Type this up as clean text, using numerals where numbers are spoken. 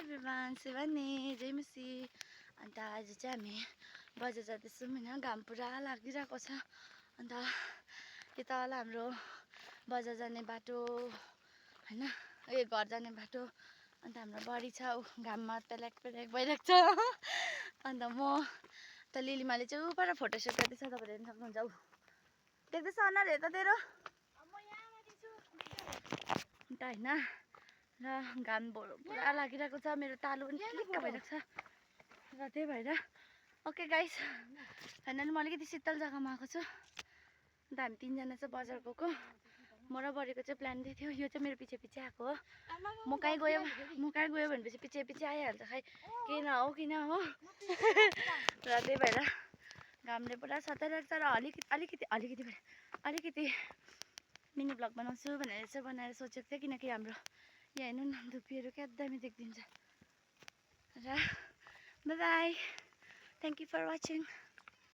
everyone Shivani जेमसी अन्त आज चाहिँ हामी बजार जाँदैछौँ होइन घाम पुरा लागिरहेको छ अन्त यो तल हाम्रो बजार जाने बाटो होइन यो घर जाने बाटो अन्त हाम्रो बडी छ घाममा पेल्याक पेल्याक भइरहेको छ अन्त म त लिलीमाले चाहिँ उपर फोटोसुट गर्दैछ तपाईँले हेर्न सक्नुहुन्छ ऊ देख्दैछ अनुहार हेर त तेरो अन्त होइन र घाम पुरा लागिरहेको छ मेरो तालु पनि लिक्क भइरहेको छ र त्यही भएर ओके गाइस फाइनली म अलिकति शीतल जग्गामा आएको छु अन्त हामी तिनजना चाहिँ बजार गएको म र बडीको चाहिँ प्लान थियो यो चाहिँ मेरो पछि पछि आएको हो म कहीँ गयो भनेपछि पछि पछि आइहाल्छ खै किन हो र त्यही भएर घामले पुरा सताइरहेको छ र अलिकति मिनी ब्लग बनाउँछु भनेर चाहिँ बनाएर सोचेको थिएँ किनकि हाम्रो यहाँ हेर्नु न धुप्पीहरू क्या दामी देखिदिन्छ र bye bye thank you for watching